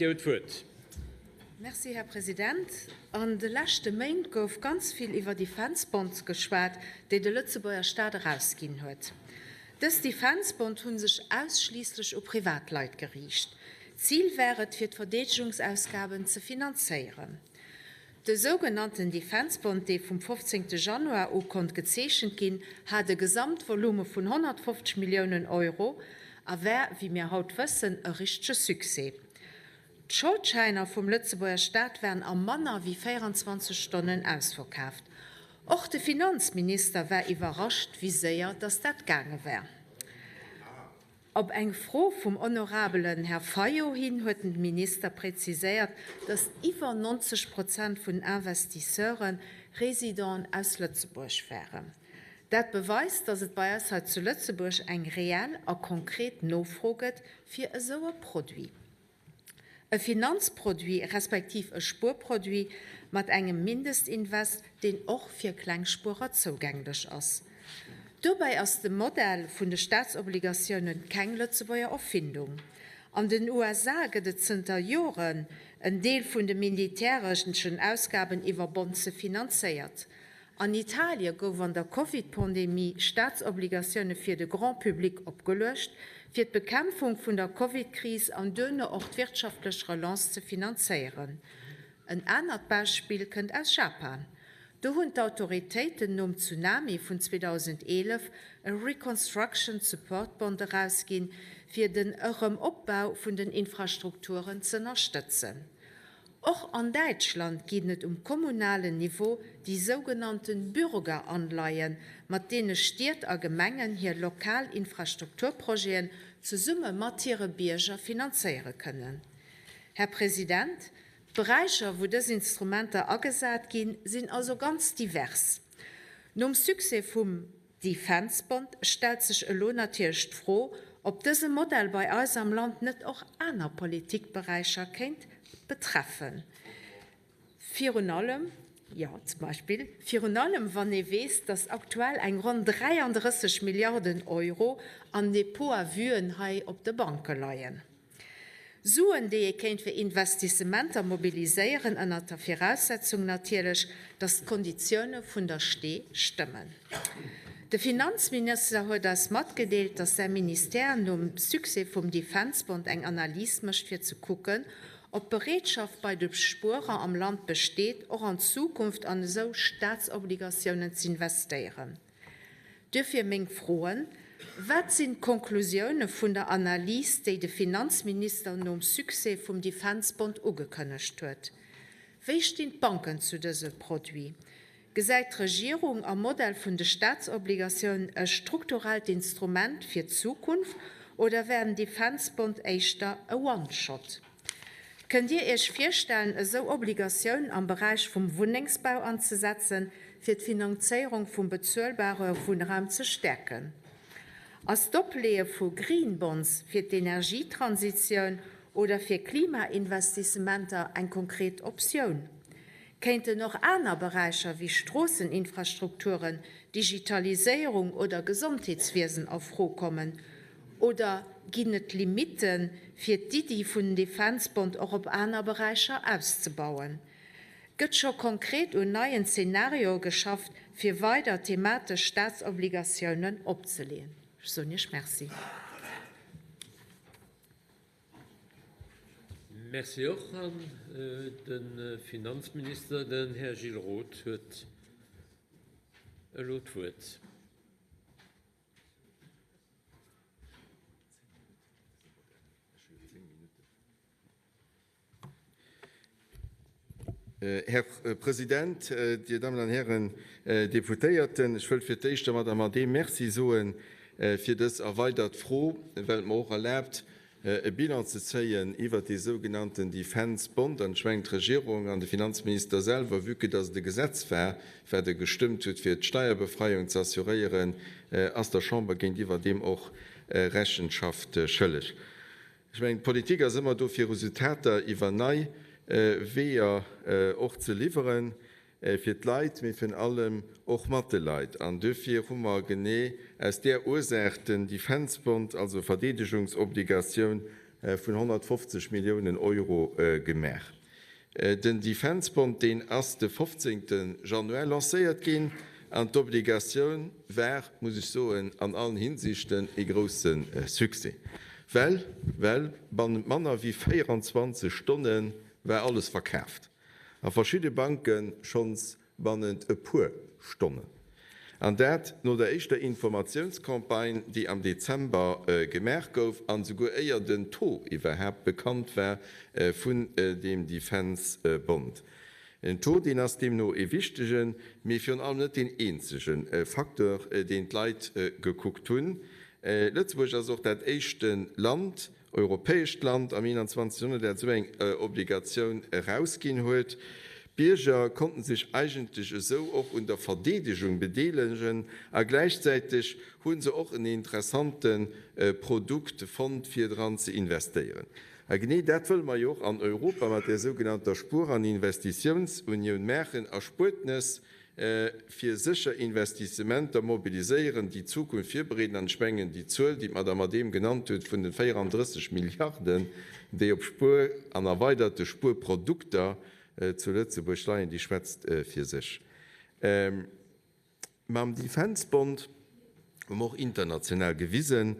Dir hutt d'Wuert. Merci, Här President. An de leschte Méint gouf ganz vill iwwer Defence Bonds geschwat, déi de Lëtzebuerger Staat erausginn huet. Dës Defence Bond hu sech ausschliisslech u Privatleit geriicht. Zil war et, fir d'Verdeedegungsausgaben ze finanzéieren. De sougenannten Defence Bond, dee vum 15 Januar u konnt gezeechent ginn, hat e Gesamtvolume vun 150 Milliounen Euro a war, wéi mir haut wëssen, e richtege Succès. D'Scholdschäiner vum Lëtzebuerger Staat waren a manner wéi 24 Stonnen ausverkaaft. Och de Finanzminister war iwwerrascht, wéi séier datt dat gaange war. Op eng Fro vum honorabelen Här Fayot hin huet den Minister präziséiert, datt iwwer 90 Prozent vun Investisseure Résidenten aus Lëtzebuerg waren. Dat beweist, datt et bei eis hei zu Lëtzebuerg eng reell a konkret Nofro gëtt fir esou e Produit. E Finanzproduit respektiv e Spuerproduit mat engem Mindestinvest, deen och fir Klengspuerer zougänglech ass. Dobäi ass de Modell vun de Staatsobligatiounen keng Lëtzebuerger Erfindung. An den USA gëtt et zënter Joren en Deel vun de militäreschen Ausgaben iwwer Bondse finanzéiert. An Italie gouf an der Covid-Pandemie Staatsobligatioune fir de Grand public opgeluecht, fir d'Bekämpfung vun der Covid-Kris an duerno och d'wirtschaftlech Relance ze finanzéieren. En anert Beispill kënnt aus Japan. Do hunn d'Autoritéiten nom Tsunami vun 2011 e Reconstruction Support Bond erausginn, fir den Erëm-Opbau vun den Infrastrukturen z'ënnerstëtzen. Och an Däitschland ginn et um kommunalen Niveau déi sougenannte Bürgeranleihen, mat deene Stied a Gemengen hir lokal Infrastrukturprojeten zesumme mat hire Bierger finanzéiere kënnen. Här President, d'Beräicher, wou dës Instrumenter agesat ginn, sinn also ganz divers. Nom Succès vum. Defence Bond stellt sech elo natierlech d'Fro, ob dëse Modell bei eis am Land net och aner Politikberäicher kéint betreffen. Virun allem, jo, zum Beispill, virun allem wann ee weess, datt aktuell eng ronn 33 Milliarden Euro an Dépôt-à-vuen hei op de Banke leien. Suen, déi ee kéint fir Investissementer mobiliséieren, ënnert der Viraussetzung natierlech, datt d'Konditioune vun der Stee stëmmen. De Finanzminister huet eis matgedeelt, datt säi Ministère nom Succès vum Defence Bond eng Analys mécht, fir ze kucken, ob d'Bereetschaft bei de Spuerer am Land besteet, och an Zukunft an esou Staatsobligatiounen z'investéieren. Duerfir meng Froen, Wat sinn d'Konklusioune vun der Analys, déi de Finanzminister nom Succès vum Defence Bond ugekënnegt huet? Wéi stinn d'Banken zu dësem Produit? Gesäit d'Regierung am Modell vun de Staatsobligatiounen e strukturellt Instrument fir d'Zukunft oder wär den Defence Bond éischter e One-Shot? Kënnt Dir Iech virstellen, esou Obligatiounen am Beräich vum Wunnengsbau anzesetzen, fir d'Finanzéierung vum bezuelbare Wunnraum ze stäerken? Ass d'Opleeë vu Green Bonds fir d'Energietransitioun oder fir Klimainvestissementer eng konkret Optioun? Kéinten och aner Beräicher wéi Stroosseninfrastrukturen, Digitaliséierung oder Gesondheetswiesen a Fro kommen? Oder ginn et Limitten, fir d'Iddi vun Defence Bond och op aner Beräicher auszebauen? Gëtt scho konkret un neien Zenarioe geschafft, fir weider thematesch Staatsobligatiounen opzeleeën? Ech soen Iech Merci. Merci och. An de Finanzminister, den Här Gilles Roth, huet elo d'Wuert. Här President, Dir Dammen an Hären Deputéierten, ech wëllt fir d'éischt der Madame Adehm Merci soe fir dës erweidert Fro, well et mer och erlaabt, e Bilan ze zéien iwwert dee sougenannten Defence Bond, an ech mengen d'Regierung an de Finanzminister selwer, vue que dass et e Gesetz war, wat e gestëmmt huet, fir d'Steierbefreiung ze assuréieren, ass der Chamber géintiwwer deem och Rechenschaft schëlleg. Ech mengen, d'Politik ass ëmmer do, fir Resultater iwwer nei Weeër och ze liwweren. Fir d'Leit, mee virun allem och mat de Leit. An duerfir hu mer genee aus där Ursaach den Defence Bond, also Verdeedegungsobligatioun, vun 150 Milliounen Euro gemaach. Den Defence Bond, deen ass de 15. Januar lancéiert ginn an d'Obligatioun war, muss ech soen, an allen Hinsichten ee grousse Succès, well well bannent manner wéi 24 Stonne war alles verkaaft, a verschidde Banke schonns bannent e puer Stonnen. An dat no der éischter Informatiounscampagne, déi am Dezember gemaach gouf, an esouguer éier den Taux iwwerhaapt bekannt war vun deem Defence Bond. Den Taux, deen ass deemno ee wichtegen, mee virun allem net deen eenzege Facteur, deen d'Leit gekuckt hunn. Lëtzebuerg ass och dat éischte Land, europäescht Land am 21. Joerhonnert, dat esou eng Obligatioun erausginn huet. D'Bierger konnten sech eigentlech esou och un der Verdeedegung bedeelegen a gläichzäiteg hu se och en interessante Produkt fonnt, fir dran ze investéieren. A genee dat wëlle mer jo och an Europa mat där sougenannter Spuer an Investitiounsunioun maachen, Erspuertnes fir sécher Investissementer mobiliséieren, déi d'Zukunft virbereeden. An ech mengen, déi Zuel, déi d'Madame Adehm genannt huet vun de 34 Milliarden, déi op Spuer an erweiderte Spuerprodukter zu Lëtzebuerg leien, déi schwätzt fir sech. Mam Defence Bond hu mer och international gewisen,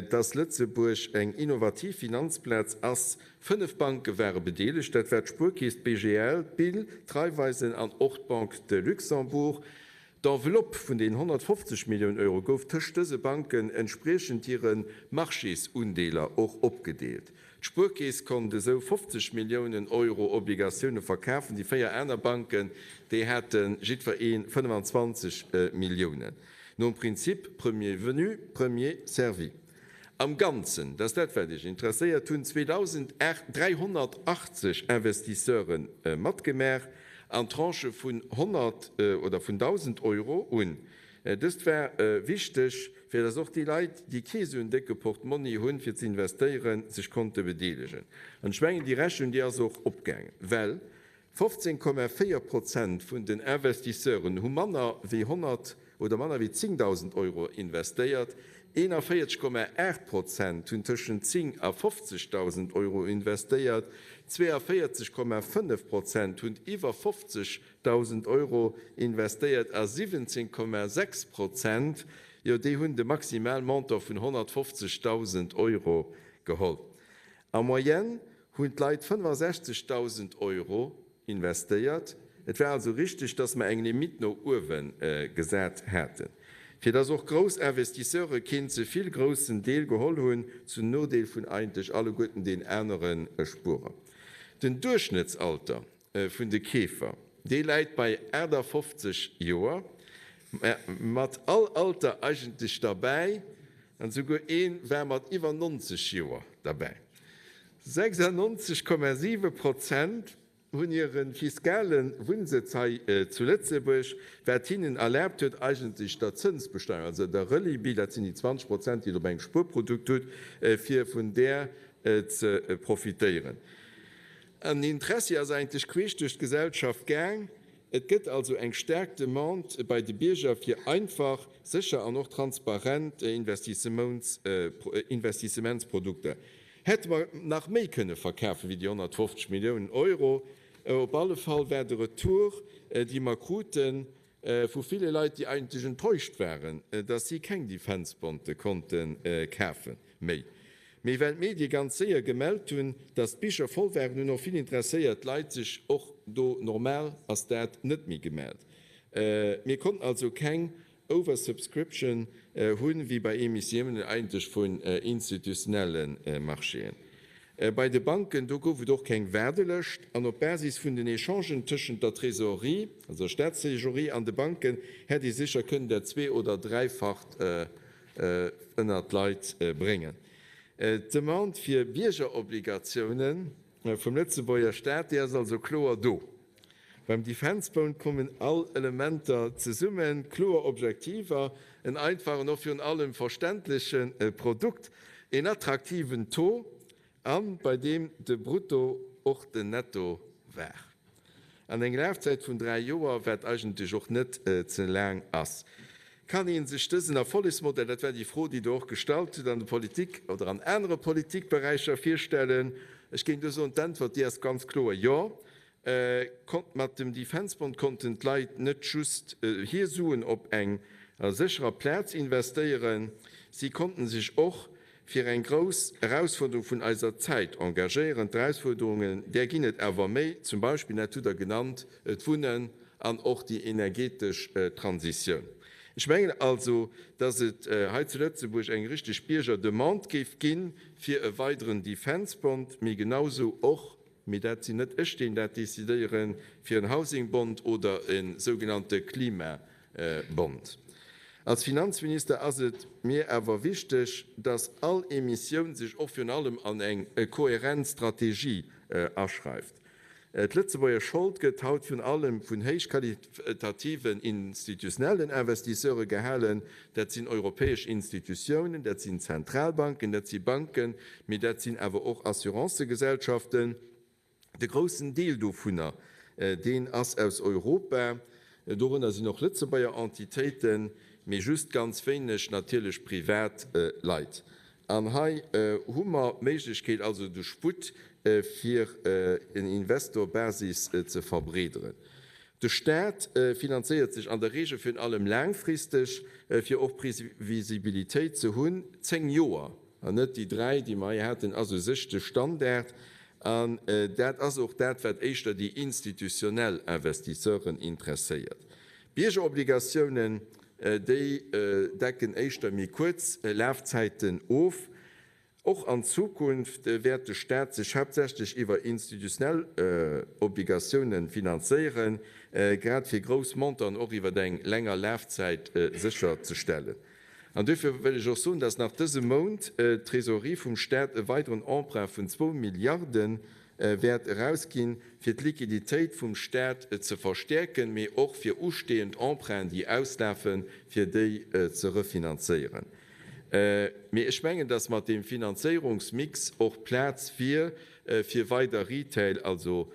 dass Lëtzebuerg eng innovativ Finanzplaz ass. Fënnef Banke ware bedeelegt, dat war d'Spuerkeess, d'BGL, d'BIL, d'Raiffeisen an och d'Banque de Luxembourg. D'Enveloppe vun den 150 Milliounen Euro gouf tëscht dëse Banken entspriechend hire Marchésundeeler och opgedeelt. D'Spuerkeess konnt esou 50 Milliounen Euro Obligatioune verkafen, déi 4 aner Banken, déi hate jiddwer ee 25 Milliounen. Nom Prinzip premier venu, premier servi. Am Ganzen, dat ass dat wat Iech interesséiert, hunn 2.380 Investisseure matgemaach an Tranchë vun 100 oder vun 1.000 Euro un. Dëst war wichteg, fir dass och déi Leit, déi kee sou en décke Portmonni hunn, fir ze investéieren, sech konnte bedeelegen. An ech mengen, déi Rechnung, déi ass och opgaangen, well 15,4 Prozent vun den Investisseuren hu manner wéi 100 oder manner wéi 10.000 Euro investéiert, 41,8 Prozent hunn tëschent 10 a 50.000 Euro investéiert, 42,5 Prozent hunn iwwer 50 1.000 Euro investéiert a 17,6 Prozent, jo déi hunn de maximal Montant vun 150.000 Euro geholl. En moyenne hunn d'Leit 65.000 Euro investéiert. Et war also richteg, dass mer eng Limitt no uewe gesat haten, fir dass och grouss Investisseure keen ze vill groussen Deel geholl hunn, zum Nodeel vun eigentlech alleguerten den anere Spuerer. Den Duerchschnëttsalter vun de Keefer, dee läit bei 58 Joer, mä mat all Alter eigentlech derbäi, an esouguer ee war mat iwwer 90 Joer derbäi. 96,7 Prozent hunn hire fiskale Wunnsëtz hei zu Lëtzebuerg, wat hinnen erlaabt huet, eigentlech der Zënsbesteuerung, also der Relibi, dat sinn déi 20 Prozent, déi Der op engem Spuerprodukt hutt, fir vun där ze profitéieren. An den Interessi ass eigentlech queesch duerch d'Gesellschaft gaang. Et gëtt also eng staark Demande bei de Bierger fir einfach, sécher an och transparent Investissementsprodukter. Hätte mer nach méi kënne verkafen wéi déi 150 Milliounen Euro? Op alle Fall war de Retour, dee mer kruten, vu ville Leit, déi eigentlech enttäuscht waren, dass si keng Defense-Bonte konnte kafen, méi. Mee well d'Medie ganz séier gemellt hunn, dass d'Bicher voll waren, hunn och vill interesséiert Leit sech och do, normal ass dat, net méi gemellt. Mir konnten also keng Oversubscription hunn, wéi bei Emissiounen eigentlech vun institutionelle Marchéen. Bei de Banken, do gouf et och keng Waardelëscht an op Basis vun den Echangen tëschent der Trésorerie, also der Staatstrésorerie, an de Banken hätt ee sécher kënnen dat zwee oder dräifacht ënnert d'Leit bréngen. D'Demande fir Biergerobligatiounen vum Lëtzebuerger Staat, déi ass also kloer do. Beim Defence Bond kommen all Elementer zesummen, kloer Objektiver, en einfachen, och virun allem verständleche Produkt, een attraktiven Taux a bei deem de Brutto och den Netto war. An eng Lafzäit vun 3 Joer, wat eigentlech och net ze laang ass. Kann ee sech dësen Erfollegsmodell, dat war déi Fro, déi Der och gestallt hutt, an der Politik oder an anere Politikberäicher virstellen? Ech géing do soen, d'Äntwert, déi ass ganz kloer Jo. Mat dem Defense Bond konnten d'Leit net just hir Suen op eng sécherer Plaz investéieren, si konnten sech och fir eng grouss Erausfuerderung vun eiser Zäit engagéieren. D'Erausfuerderungen, där ginn et awer méi, zum Beispill, dat hutt Der genannt, d'Wunnen an och déi energetesch Transitioun. Ech mengen also, dass et hei zu Lëtzebuerg eng richteg Biergerdemande géif gi fir e weideren Defense Bond, mee genausou och, mee dat sinn net ech, deen dat decidéieren, fir en Housing Bond oder e sougenannte Klimabond. Als Finanzminister ass et mir awer wichteg, dass all Emissioun sech och virun allem an eng kohärent Strategie aschreift. D'Lëtzebuerger Schold gëtt haut virun allem vun héichqualitativen institutionellen Investisseure gehalen. Dat sinn europäesch Institutiounen, dat sinn Zentralbanken, dat si Banken, mee dat sinn awer och Assurancëgesellschaften. De groussen Deel dovunner, deen ass aus Europa. Dorënner sinn och Lëtzebuerger Entitéiten, mee just ganz wéineg natierlech privat Leit. An hei hu mer d'Méiglechkeet also de Sputt fir en Investor-Basis ze verbreederen. De Staat finanzéiert sech an der Regel virun allem laangfristeg, fir och Previsibilitéit ze hunn, 10 Joer, an net déi 3, déi mer hei haten, ass u sech de Standard. An dat ass och dat, wat éischter déi institutionell Investisseuren interesséiert. Biergerobligatiounen, déi decken éischter méi kuerz Lafzäiten of. Och an Zukunft wäert de Staat sech haaptsächlech iwwer institutionell Obligatioune finanzéieren, grad fir grouss Montanten och iwwer eng länger Lafzäit sécherzestellen. An duerfir wëll ech och soen, dass nach dëse Mount d'Trésorerie vum Staat e weideren Emprunt vun zwou Milliarde wäert erausginn, fir d'Liquiditéit vum Staat ze verstäerken, mee och fir ustehend Emprunten, déi auslafen, fir déi ze refinanzéieren. Mee ech mengen, dass mat deem Finanzéierungsmix och Plaz wier fir weider Retail, also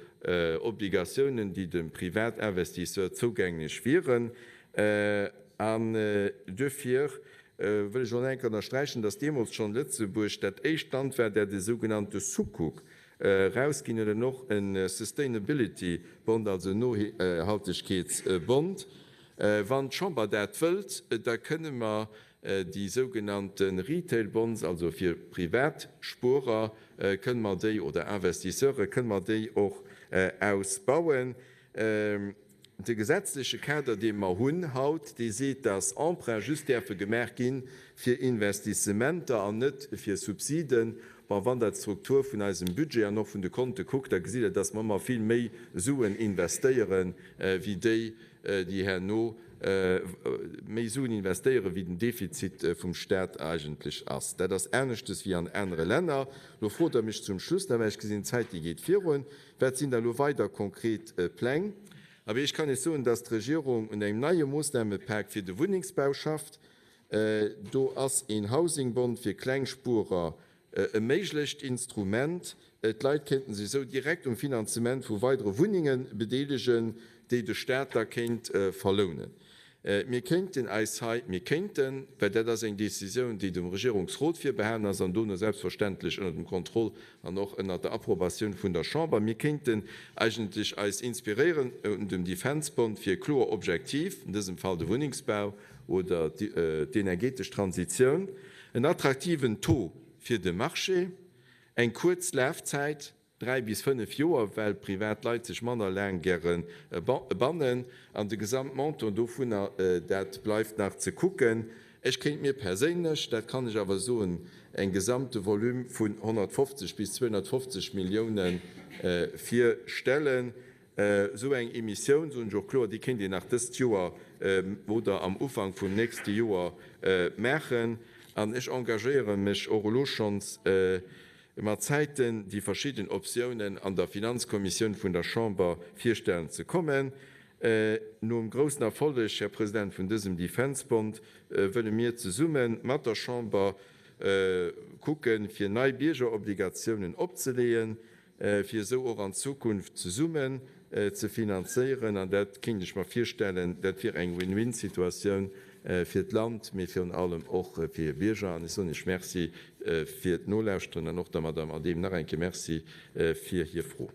Obligatiounen, déi dem Privatinvestisseur zougänglech wieren. An duerfir wëll ech och nach eng Kéier ënnersträichen, dass deemools schonn Lëtzebuerg dat éischt Land war, dat e sougenannte Sukuk erausginn huet an och e Sustainability Bond, also en Nohaltegkeetsbond. Wann d'Chamber dat wëllt, da kënne mer déi sougenannte Retail Bonds, also fir privat Spuerer, kënne mer déi, oder Investisseure, kënne mer déi och ausbauen. De gesetzleche Kader, dee mer hunn haut, dee seet, dass Emprunte just däerfe gemaach gi fir Investissementer an net fir Subsiden. Bon, wann Der d'Struktur vun eisem Budget an och vun de Konte kuckt, da gesitt Der, dass mer ëmmer vill méi Suen investéieren, wéi déi, déi herno méi Suen investéieren, wéi den Defizit vum Stat eigentlech ass. Dat ass aneschtes wéi an anere Länner. Lo frot Der mech zum Schluss nach, mä ech gesinn, d'Zäit, déi geet virun, Wat sinn da lo weider konkret Pläng? Abee, ech kann Iech soen, dass d'Regierung un engem neie Moossnamepak fir de Wunnengsbau schafft. Do ass een Housing Bond fir Klengspuerer e méiglecht Instrument. D'Leit kéinten sech esou direkt um Finanzement vu weidere Wunnenge bedeelegen, déi de Staat da kéint verlounen. Mir kéinten eis hei, mir kéinten, well dat ass eng Décisioun, déi dem Regierungsrot virbehalen ass an dono selbstverständlech ënner dem Contrôle an och ënner der Approbatioun vun der Chamber, mir kéinten eigentlech eis inspiréieren un dem Defense Bond fir e kloer Objektiv, an dësem Fall de Wunnengsbau oder d'energetesch Transitioun, en attraktiven Taux fir de Marché, eng kuerz Lafzäit, 3 bis 5 Joer, well privat Leit sech manner laang gäre bannen. An de Gesamtmontant dovunner, dat bleift nach ze kucken. Ech kéint mir perséinlech, dat kann ech awer soen, eng gesamte Volume vun 150 bis 250 Millioune virstellen. Esou eng Emissioun, soen ech och kloer, déi kéint een nach dëst Joer oder am Ufank vum nächste Joer maachen. An ech engagéiere mech och elo schonns, mat Zäiten déi verschidden Optiounen an der Finanzkommissioun vun der Chamber virstellen ze kommen. Nom groussen Erfolleg, Här President, vun dësem Defense Bond wëlle mir zesumme mat der Chamber kucken, fir nei Biergerobligatiounen opzeleeën, fir esou och an Zukunft zesummen ze finanzéieren. An dat kéint ech mer virstellen, dat wier eng Win-win-Situatioun. fir d'Land, mee virun allem och fir hir Bierger. An ech soen Iech Merci fir d'Nolauschteren an och der Madame Adehm nach eng Kéier Merci fir hir Fro.